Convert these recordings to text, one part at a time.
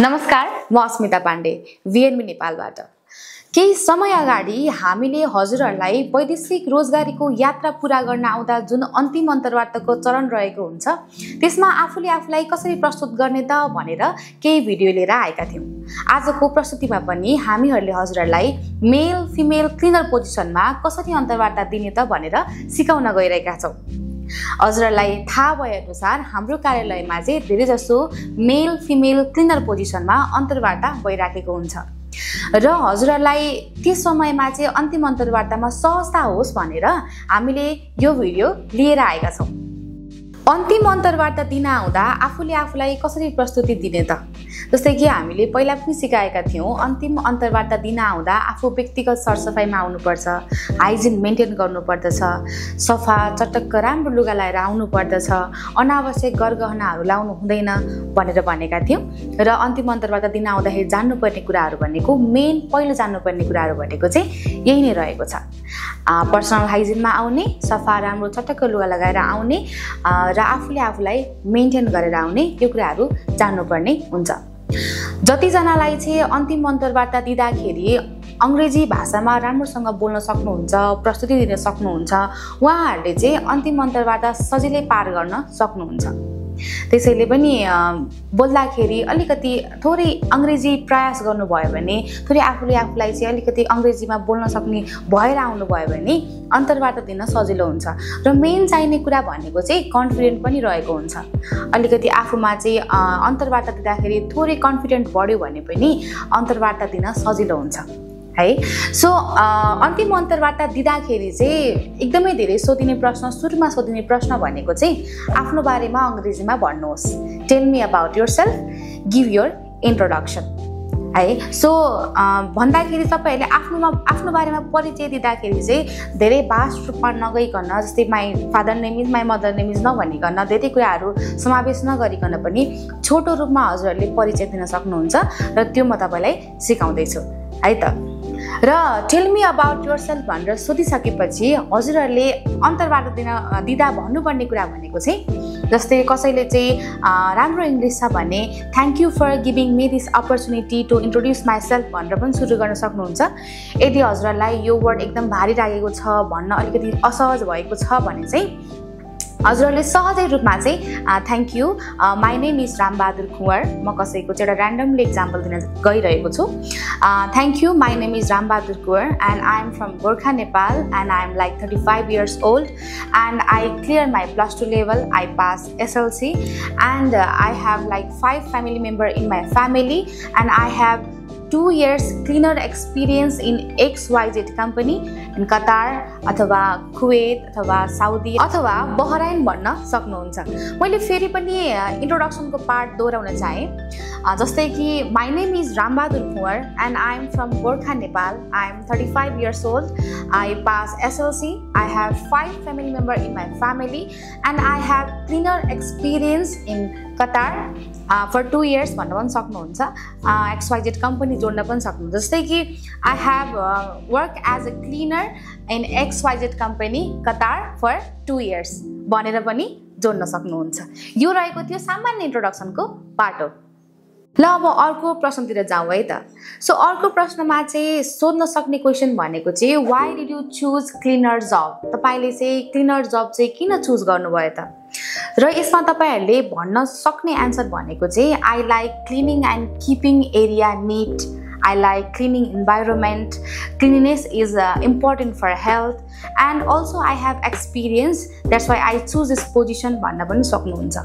नमस्कार, म अस्मिता पाण्डे भिएनबी नेपालबाट। केही समय अगाडि हामीले हजुरहरूलाई वैदेशिक रोजगारीको यात्रा पूरा गर्न आउँदा जुन अन्तिम अन्तर्वार्ताको चरण रहेको हुन्छ त्यसमा आफूले आफूलाई कसरी प्रस्तुत गर्ने त भनेर केही भिडियो लिएर आएका थियौं। आजको प्रस्तुतिमा पनि हामीहरूले हजुरहरूलाई मेल फिमेल क्लिनर पोजिसनमा कसरी अन्तर्वार्ता दिने त भनेर सिकाउन गइरहेका छौं। हजुरहरूलाई थाहा भए अनुसार हाम्रो कार्यालयमा चाहिँ धेरै जसो मेल फिमेल क्लिनर पोजिसनमा अन्तर्वार्ता भइराखेको हुन्छ र हजुरहरूलाई त्यस समयमा चाहिँ अन्तिम अन्तर्वार्तामा सहजता होस् भनेर हामीले यो भिडियो लिएर आएका छौं। अन्तिम अन्तर्वार्ता दिन आउँदा आफूले आफूलाई कसरी प्रस्तुति दिने त? जस्तै कि हामीले पहिला पनि सिकाएका थियौं, अन्तिम अन्तर्वार्ता दिन आउँदा आफू व्यक्तिगत सरसफाइमा आउनुपर्छ, हाइजिन मेन्टेन गर्नुपर्दछ, सफा चटक्क राम्रो लुगा लगाएर आउनु पर्दछ, अनावश्यक गरगहनाहरू लाउनु हुँदैन भनेर भनेका थियौं। र अन्तिम अन्तर्वार्ता दिन आउँदाखेरि जान्नुपर्ने कुराहरू भनेको मेन पहिलो जान्नुपर्ने कुराहरू भनेको चाहिँ यही नै रहेको छ। पर्सनल हाइजिनमा आउने, सफा राम्रो चटक्क लुगा लगाएर आउने र आफूले आफूलाई मेन्टेन गरेर आउने, यो कुराहरू जान्नुपर्ने हुन्छ। जतिजनालाई चाहिँ अन्तिम अन्तर्वार्ता दिँदाखेरि अंग्रेजी भाषामा राम्रोसँग बोल्न सक्नुहुन्छ, प्रस्तुति दिन सक्नुहुन्छ, उहाँहरूले चाहिँ अन्तिम अन्तर्वार्ता सजिलै पार गर्न सक्नुहुन्छ। त्यसैले पनि बोल्दाखेरि अलिकति थोरै अंग्रेजी प्रयास गर्नुभयो भने, थोरै आफूले आफूलाई चाहिँ अलिकति अंग्रेजीमा बोल्न सक्ने भएर आउनुभयो भने अन्तर्वार्ता दिन सजिलो हुन्छ। र मेन चाहिने कुरा भनेको चाहिँ कन्फिडेन्ट पनि रहेको हुन्छ। अलिकति आफूमा चाहिँ अन्तर्वार्ता दिँदाखेरि थोरै कन्फिडेन्ट बढ्यो भने पनि अन्तर्वार्ता दिन सजिलो हुन्छ है। सो अन्तिम अन्तर्वार्ता दिँदाखेरि चाहिँ एकदमै धेरै सोधिने प्रश्न, सुरुमा सोधिने प्रश्न भनेको चाहिँ आफ्नो बारेमा अंग्रेजीमा भन्नुहोस्। Tell me about yourself, give your introduction है। सो भन्दाखेरि तपाईहरुले आफ्नो बारेमा परिचय दिँदाखेरि चाहिँ धेरै भास्ट रूपमा नगइकन, जस्तै my father name is, my mother name is नभनिकन, धेरै कुराहरू समावेश नगरिकन पनि छोटो रूपमा हजुरहरूले परिचय दिन सक्नुहुन्छ र त्यो म तपाईलाई सिकाउँदै छु है त। र टेल मी अबाउट योरसेल्फ भनेर सोधिसकेपछि हजुरहरूले अन्तर्वार्ता दिँदा भन्नुपर्ने कुरा भनेको चाहिँ, जस्तै कसैले चाहिँ राम्रो इङ्ग्लिस छ भने thank you for giving me this opportunity to introduce myself भनेर पनि सुरु गर्न सक्नुहुन्छ। यदि हजुरहरूलाई यो वर्ड एकदम भारी लागेको छ, भन्न अलिकति असहज भएको छ भने चाहिँ हजुरहरूले सहजै रूपमा चाहिँ thank you, my name is Rambahadur Kunwar, म कसैको चाहिँ एउटा ऱ्यान्डमली इक्जाम्पल दिन गइरहेको छु। Thank you, my name is Rambahadur Kunwar and I am from Gorkha Nepal and I am like 35 years old and I clear my +2 level, I pass SLC and I have like 5 family member in my family and I have 2 years cleaner experience in XYZ company in Qatar अथवा कुवेत अथवा Saudi अथवा बहराइन भन्न सक्नुहुन्छ। मैले फेरि पनि इन्ट्रोडक्सनको part दोहोऱ्याउन चाहे, जस्तै कि my name is Rambahadur Kunwar and I am from Gorkha Nepal, I am 35 years old, I pass SLC, I have 5 family member in my family and I have cleaner experience in Qatar for 2 years भन्न पनि सक्नुहुन्छ। XYZ company जोड्न पनि सक्नुहुन्छ, जस्तै कि I have work as a cleaner in XYZ company Qatar for 2 years भनेर पनि जोड्न सक्नुहुन्छ। यो रहेको थियो सामान्य इन्ट्रोडक्सनको पार्ट हो। ल अब अर्को प्रश्नतिर जाउँ है त। सो अर्को प्रश्नमा चाहिँ सोध्न सक्ने क्वेसन भनेको चाहिँ why did you choose cleaner job? तपाईले चाहिँ क्लिनर जब चाहिँ किन चुज गर्नुभयो त? र यसमा तपाईहरुले भन्न सक्ने एन्सर भनेको चाहिँ I like cleaning and keeping area neat, I like cleaning environment, cleanliness is important for health and also I have experience, that's why I choose this position भन्न पनि सक्नुहुन्छ।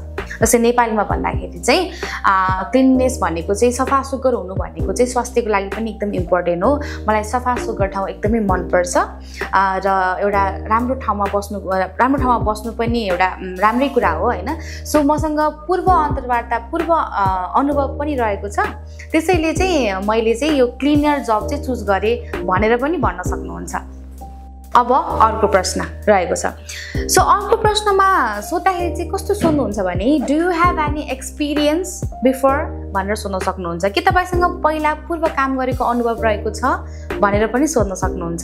जस्तै नेपालीमा भन्दाखेरि चाहिँ क्लिननेस भनेको चाहिँ सफा सुग्घर हुनु भनेको चाहिँ स्वास्थ्यको लागि पनि एकदम इम्पोर्टेन्ट हो। मलाई सफा सुग्घर ठाउँ एकदमै मनपर्छ र एउटा राम्रो ठाउँमा बस्नु पनि एउटा राम्रै कुरा हो हैन। सो मसँग पूर्व अन्तर्वार्ता पूर्व अनुभव पनि रहेको छ, त्यसैले चाहिँ मैले चाहिँ यो क्लिनर जब चाहिँ चुज गरे भनेर पनि भन्न सक्नुहुन्छ। अब अर्को प्रश्न रहेको छ। सो अर्को प्रश्नमा सोध्दाखेरि चाहिँ कस्तो सोध्नुहुन्छ भने do you have any experience before भनेर सोध्न सक्नुहुन्छ। के तपाईसँग पहिला पूर्व काम गरेको अनुभव रहेको छ भनेर पनि सोध्न सक्नुहुन्छ।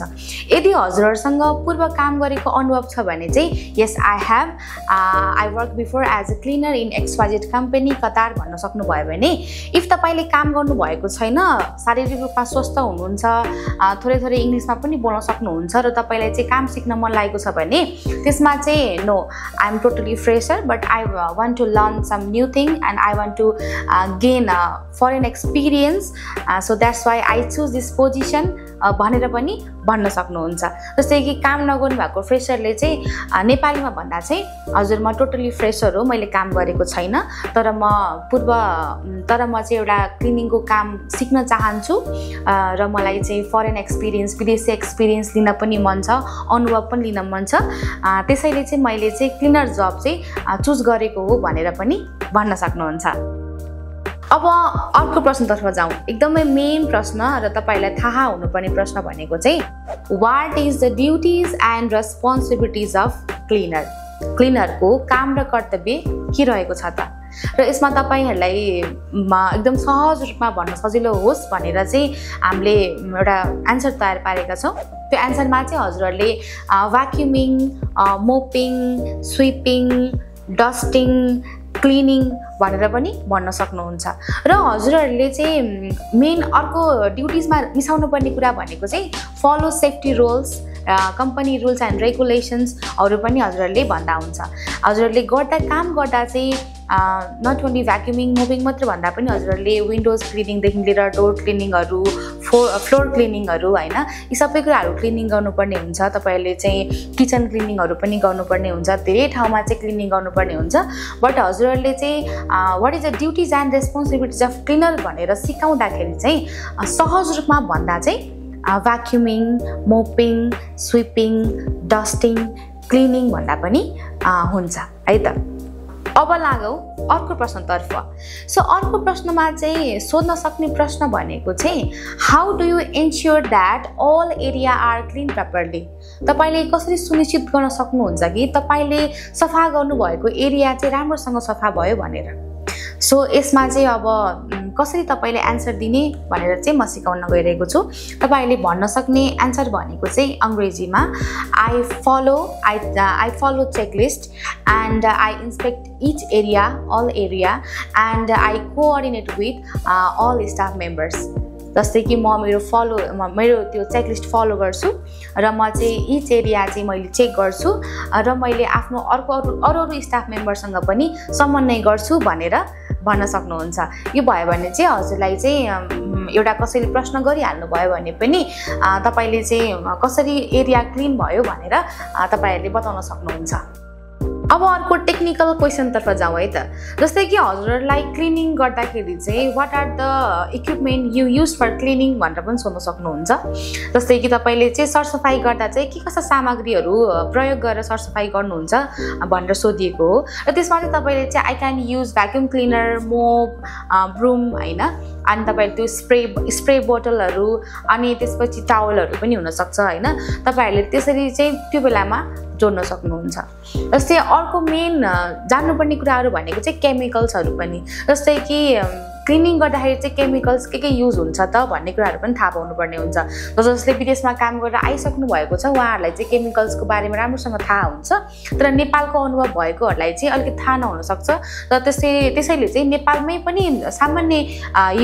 यदि हजुरहरूसँग पूर्व काम गरेको अनुभव छ भने चाहिँ yes I have, I work before as a cleaner in XYZ company Qatar भन्न सक्नुभयो भने, इफ तपाईँले काम गर्नुभएको छैन, शारीरिक रूपमा स्वस्थ हुनुहुन्छ, थोरै थोरै इङ्ग्लिसमा पनि बोल्न सक्नुहुन्छ र तपाईँलाई चाहिँ काम सिक्न मन लागेको छ भने त्यसमा चाहिँ no, I am totally fresher but I want to learn some new thing and I want to gain foreign experience, so that's why I choose this position भनेर पनि भन्न सक्नुहुन्छ। जस्तै कि काम नगर्नु भएको फ्रेसरले चाहिँ नेपालीमा भन्दा चाहिँ हजुर म टोटली फ्रेसर हो, मैले काम गरेको छैन, तर म चाहिँ एउटा क्लिनिङको काम सिक्न चाहन्छु र मलाई चाहिँ फरेन एक्सपिरियन्स, विदेशी एक्सपिरियन्स लिन पनि मन छ, अनुभव पनि लिन मन छ, त्यसैले चाहिँ मैले चाहिँ क्लिनर जब चाहिँ चुज गरेको हो भनेर पनि भन्न सक्नुहुन्छ। अब अर्को प्रश्नतर्फ जाउँ, एकदमै मेन प्रश्न र तपाईँलाई थाहा हुनुपर्ने प्रश्न भनेको चाहिँ what is the duties and responsibilities of cleaner. क्लिनरको काम र कर्तव्य के रहेको छ त? र यसमा तपाईँहरूलाई एकदम सहज रूपमा भन्न सजिलो होस् भनेर चाहिँ हामीले एउटा एन्सर तयार पारेका छौँ। त्यो एन्सरमा चाहिँ हजुरहरूले भ्याक्युमिङ, मोपिङ, स्विपिङ, डस्टिङ, क्लिनिङ भनेर पनि भन्न सक्नुहुन्छ। र हजुरहरूले चाहिँ मेन अर्को ड्युटिजमा मिसाउनु पर्ने कुरा भनेको चाहिँ follow safety rules, company rules and रेगुलेसन्सहरू पनि हजुरहरूले भन्दा हुन्छ। हजुरहरूले काम गर्दा चाहिँ नट ओन्ली भ्याक्युमिङ, मोपिङ मात्र भन्दा पनि हजुरहरूले विन्डोज क्लिनिङदेखि लिएर डोर क्लिनिङहरू, फ्लोर क्लिनिङहरू होइन, यी सबै कुराहरू क्लिनिङ गर्नुपर्ने हुन्छ। तपाईँहरूले चाहिँ किचन क्लिनिङहरू पनि गर्नुपर्ने हुन्छ, धेरै ठाउँमा चाहिँ क्लिनिङ गर्नुपर्ने हुन्छ। बट हजुरहरूले चाहिँ what is the duties and responsibilities of cleaner भनेर सिकाउँदाखेरि चाहिँ सहज रूपमा भन्दा चाहिँ भ्याक्युमिङ, मोपिङ, स्विपिङ, डस्टिङ, क्लिनिङ भन्दा पनि हुन्छ है त। अब लागौँ अर्को प्रश्नतर्फ। सो अर्को प्रश्नमा चाहिँ सोध्न सक्ने प्रश्न भनेको चाहिँ how do you ensure that all area are clean properly. तपाईँले कसरी सुनिश्चित गर्न सक्नुहुन्छ कि तपाईँले सफा गर्नुभएको एरिया चाहिँ राम्रोसँग सफा भयो भनेर। सो यसमा चाहिँ अब कसरी तपाईँले एन्सर दिने भनेर चाहिँ म सिकाउन गइरहेको छु। तपाईँले भन्न सक्ने एन्सर भनेको चाहिँ अङ्ग्रेजीमा I follow checklist and I inspect each area, all area, and I coordinate with all staff members. जस्तै कि म मेरो त्यो चेकलिस्ट फलो गर्छु र म चाहिँ इच एरिया चाहिँ मैले चेक गर्छु र मैले आफ्नो अरू स्टाफ मेम्बरसँग पनि समन्वय गर्छु भनेर भन्न सक्नुहुन्छ। यो भयो भने चाहिँ हजुरलाई चाहिँ एउटा कसैले प्रश्न गरिहाल्नु भयो भने पनि तपाईँले चाहिँ कसरी एरिया क्लिन भयो भनेर तपाईँहरूले बताउन सक्नुहुन्छ। अब अर्को टेक्निकल क्वेसनतर्फ जाउँ है त। जस्तै कि हजुरहरूलाई क्लिनिङ गर्दाखेरि चाहिँ what are the equipment you use for cleaning भनेर पनि सोध्न सक्नुहुन्छ। जस्तै कि तपाईँले चाहिँ सरसफाइ गर्दा चाहिँ के कस्ता सामग्रीहरू प्रयोग गरेर सरसफाइ गर्नुहुन्छ भनेर सोधिएको हो र त्यसमा चाहिँ तपाईँले चाहिँ I can use vacuum cleaner, mop, broom होइन, अनि तपाईँले त्यो स्प्रे बोतलहरू अनि त्यसपछि टावलहरू पनि हुनसक्छ होइन। तपाईँहरूले त्यसरी चाहिँ त्यो बेलामा जोड्न सक्नुहुन्छ। जस्तै अर्को मेन जान्नुपर्ने कुराहरू भनेको चाहिँ केमिकल्सहरू पनि। जस्तै कि क्लिनिङ गर्दाखेरि चाहिँ केमिकल्स के युज हुन्छ त भन्ने कुराहरू पनि थाहा पाउनुपर्ने हुन्छ। जसले विदेशमा काम गरेर आइसक्नु भएको छ उहाँहरूलाई चाहिँ केमिकल्सको बारेमा राम्रोसँग थाहा हुन्छ, तर नेपालको अनुभव भएकोहरूलाई चाहिँ अलिकति थाहा नहुनसक्छ। र त्यसैले चाहिँ नेपालमै पनि सामान्य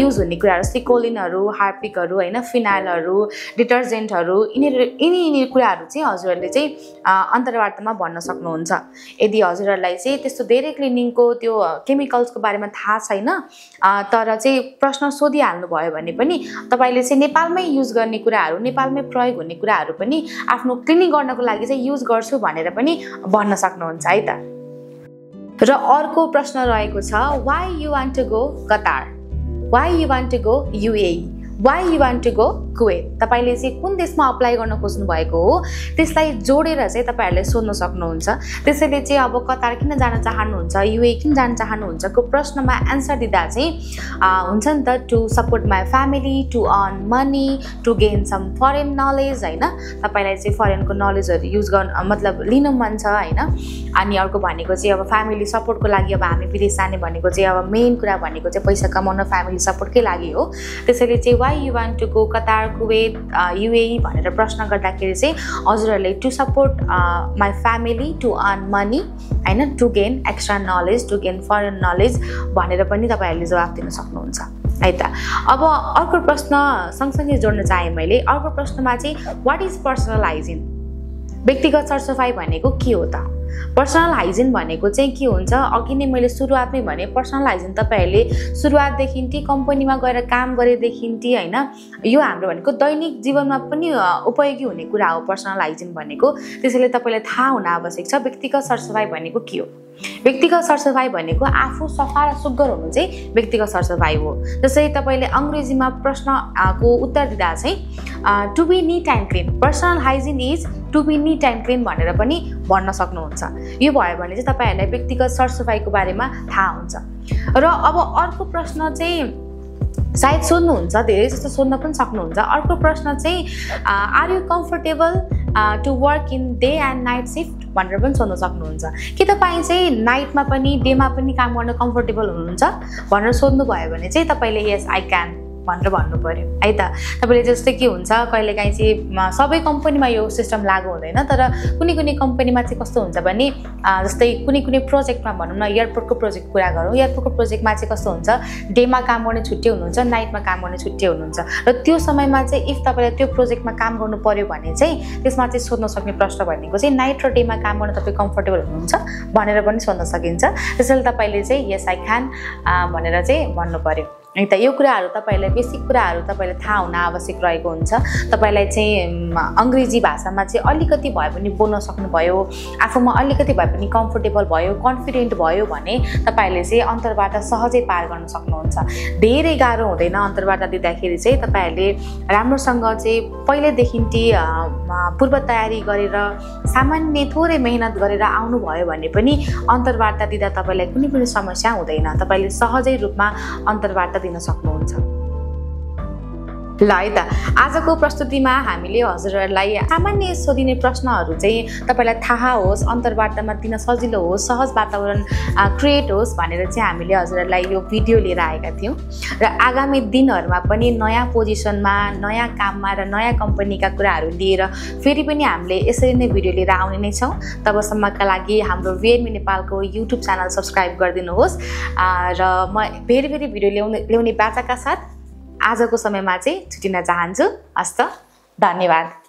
युज हुने कुराहरू जस्तै कोलिनहरू, हार्पिकहरू होइन, फिनाइलहरू, डिटर्जेन्टहरू, यिनी कुराहरू चाहिँ हजुरहरूले चाहिँ अन्तर्वार्तामा भन्न सक्नुहुन्छ। यदि हजुरहरूलाई चाहिँ त्यस्तो धेरै क्लिनिङको त्यो केमिकल्सको बारेमा थाहा छैन तर चाहिँ प्रश्न सोधिहाल्नु भयो भने पनि तपाईँले चाहिँ नेपालमै युज गर्ने कुराहरू, नेपालमै प्रयोग हुने कुराहरू पनि आफ्नो क्लिनिङ गर्नको लागि चाहिँ युज गर्छु भनेर पनि भन्न सक्नुहुन्छ है त। र अर्को प्रश्न रहेको छ why you want to go Qatar, why you want to go UAE, why you want to go Kuwait, तपाईले चाहिँ कुन देशमा अप्लाई गर्न खोज्नु भएको हो त्यसलाई जोडेर चाहिँ तपाईहरुले सोध्न सक्नुहुन्छ। त्यसैले चाहिँ अब कतार किन जान चाहनुहुन्छ, युए किन जान चाहनुहुन्छ को प्रश्नमा एन्सर दिँदा चाहिँ हुन्छ नि त to support my family, to earn money, to gain some foreign knowledge हैन, तपाईलाई चाहिँ फरेनको नलेजहरु युज गर्न मतलब लिन मन छ हैन। अनि अर्को भनेको चाहिँ अब फ्यामिली सपोर्टको लागि अब हामी विदेश जाने भनेको चाहिँ अब मेन कुरा भनेको चाहिँ पैसा कमाउन फ्यामिली सपोर्टकै लागि हो। त्यसैले चाहिँ why you want to go Qatar, Kuwait, UAE भनेर प्रश्न गर्दाखेरि चाहिँ हजुरहरूले to support my family, to earn money हैन, to gain extra knowledge, to gain foreign knowledge भनेर पनि तपाईहरुले जवाफ दिन सक्नुहुन्छ है त। अब अर्को प्रश्न सँगसँगै जोड्न चाहे मैले। अर्को प्रश्नमा चाहिँ व्हाट इज पर्सनल हाइजिन, व्यक्तिगत सरसफाइ भनेको के हो त? पर्सनल हाइजिन भनेको चाहिँ के हुन्छ, अघि नै मैले सुरुवातमै भने पर्सनल हाइजिन तपाईहरुले सुरुवातदेखि ती कम्पनीमा गएर काम गरेदेखि ती हैन, यो हाम्रो भनेको दैनिक जीवनमा पनि उपयोगी हुने कुरा हो पर्सनल हाइजिन भनेको। त्यसैले तपाईलाई थाहा हुन आवश्यक छ व्यक्तिगत सरसफाइ भनेको के हो। व्यक्तिगत सरसफाइ भनेको आफू सफा र सुग्घर हुनु चाहिँ व्यक्तिगत सरसफाइ हो। जस्तै तपाईले अंग्रेजीमा प्रश्नको उत्तर दिँदा चाहिँ to be neat and clean, personal hygiene is to be neat and clean भनेर पनि भन्न सक्नुहुन्छ। यो भयो भने चाहिँ तपाईहरुलाई व्यक्तिगत सरसफाइको बारेमा थाहा हुन्छ। र अब अर्को प्रश्न चाहिँ सायद सोध्नुहुन्छ, धेरै जस्तो सोध्न पनि सक्नुहुन्छ। अर्को प्रश्न चाहिँ are you comfortable to work in day and night shift भनेर पनि सोध्न सक्नुहुन्छ। के तपाईँ चाहिँ नाइटमा पनि डेमा पनि काम गर्न कम्फर्टेबल हुनुहुन्छ भनेर सोध्नु भयो भने चाहिँ तपाईले यस आई क्यान भनेर भन्नु पर्यो है त। तपाईले जस्तै के हुन्छ कहिलेकाहीँ चाहिँ सबै कम्पनीमा यो सिस्टम लागू हुँदैन, तर कुनै कुनै कम्पनीमा चाहिँ कस्तो हुन्छ भने जस्तै कुनै कुनै प्रोजेक्टमा भनौँ न, एयरपोर्टको प्रोजेक्ट कुरा गरौँ, एयरपोर्टको प्रोजेक्टमा चाहिँ कस्तो हुन्छ डेमा काम गर्ने छुट्टै हुनुहुन्छ, नाइटमा काम गर्ने छुट्टै हुनुहुन्छ। र त्यो समयमा चाहिँ इफ तपाईले त्यो प्रोजेक्टमा काम गर्नु पर्यो भने चाहिँ त्यसमा चाहिँ सोध्न सक्ने प्रश्न भनेको चाहिँ नाइट र डेमा काम गर्न तपाईँ कम्फर्टेबल हुनुहुन्छ भनेर पनि सोध्न सकिन्छ। त्यसैले तपाईले चाहिँ यस आई क्यान भनेर चाहिँ भन्नु पर्यो है त। यो कुराहरू तपाईलाई बेसिक कुराहरू तपाईलाई थाहा हुन आवश्यक रहेको हुन्छ। तपाईलाई चाहिँ अंग्रेजी भाषामा चाहिँ अलिकति भए पनि बोल्न सक्नुभयो, आफूमा अलिकति भए पनि कम्फर्टेबल भयो, कन्फिडेन्ट भयो भने तपाईले चाहिँ अन्तर्वार्ता सहजै पार गर्न सक्नुहुन्छ। धेरै गाह्रो हुँदैन अन्तर्वार्ता दिँदाखेरि चाहिँ। तपाईहरुले राम्रोसँग चाहिँ पहिलेदेखि पूर्व तयारी गरेर सामान्य थोरै मेहनत गरेर आउनु भयो भने पनि अन्तर्वार्ता दिँदा तपाईलाई कुनै पनि समस्या हुँदैन, तपाईले सहजै रूपमा अन्तर्वार्ता दिन सक्नुहुन्छ। ल है त, आजको प्रस्तुतिमा हामीले हजुरहरूलाई सामान्य सोधिने प्रश्नहरू चाहिँ तपाईलाई थाहा होस्, अन्तर्वार्तामा दिन सजिलो होस्, सहज वातावरण क्रिएट होस् भनेर चाहिँ हामीले हजुरहरूलाई यो भिडियो लिएर आएका थियौँ। र आगामी दिनहरूमा पनि नयाँ पोजिसनमा, नयाँ काममा र नयाँ कम्पनीका कुराहरू लिएर फेरि पनि हामीले यसरी नै भिडियो लिएर आउने नै छौँ। तबसम्मका लागि हाम्रो भिएनमी नेपालको युट्युब च्यानल सब्स्क्राइब गरिदिनुहोस् र म फेरि फेरि भिडियो ल्याउने बाचाका साथ आजको समयमा चाहिँ छुटिन चाहन्छु। हस्त, धन्यवाद।